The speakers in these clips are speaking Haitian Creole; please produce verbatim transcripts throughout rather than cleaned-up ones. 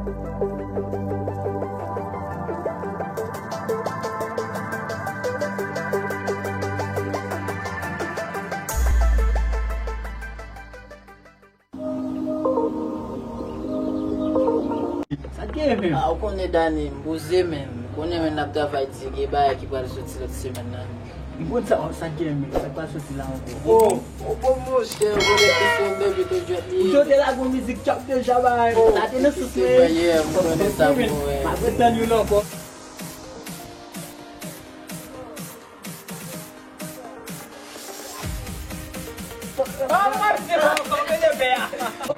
Sa k gen menm? Ah, ou konnen Dani, m poze menm. Ou konnen menm n ap travay di gen bagay ki pral soti lòt semèn nan. M konn sa, sa k gen menm, sa k pral soti la ankò. Oh, oh, oh, monchè, ou konnen kesyon bebe te jwèt li. Ou te lage yon mizik k ap deja bay. Oh, sa te nan sous mwen. Yeah, m konnen sa, bro, yeah. M ap ret tann youn ankò.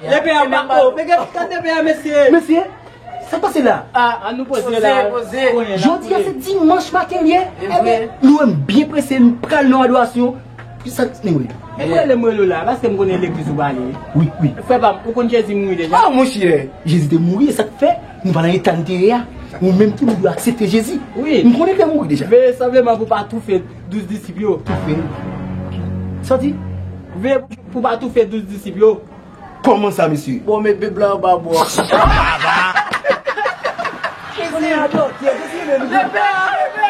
Lepè a ba o. Gade lepè a, mesye. Mesye, sa k pase la? Ah, an nou poze la. Poze, poze. Jodi a se dimanch maten l ye. Ebyen, nou menm byen prese, nou pral nan adorasyon. Ki sa k ne wi? E prale m rele w la, paske m konnen legliz ou prale. Wi, wi. Frè pa m, ou konn Jezi mouri deja? Ah, monchè, Jezi te mouri, e sa k fè nou pa nan eta n te ye a. Ou menm tou, nou dwe aksepte Jezi. Wi. M konnen l te mouri deja. Men senpleman pou pa toufe douz disip yo. Toufe? Sa w di? Veye pou pa toufe douz disip yo. Kòman sa, mesye? Bon, met Bib la anba bò. Mesye, lepè a, lepè a.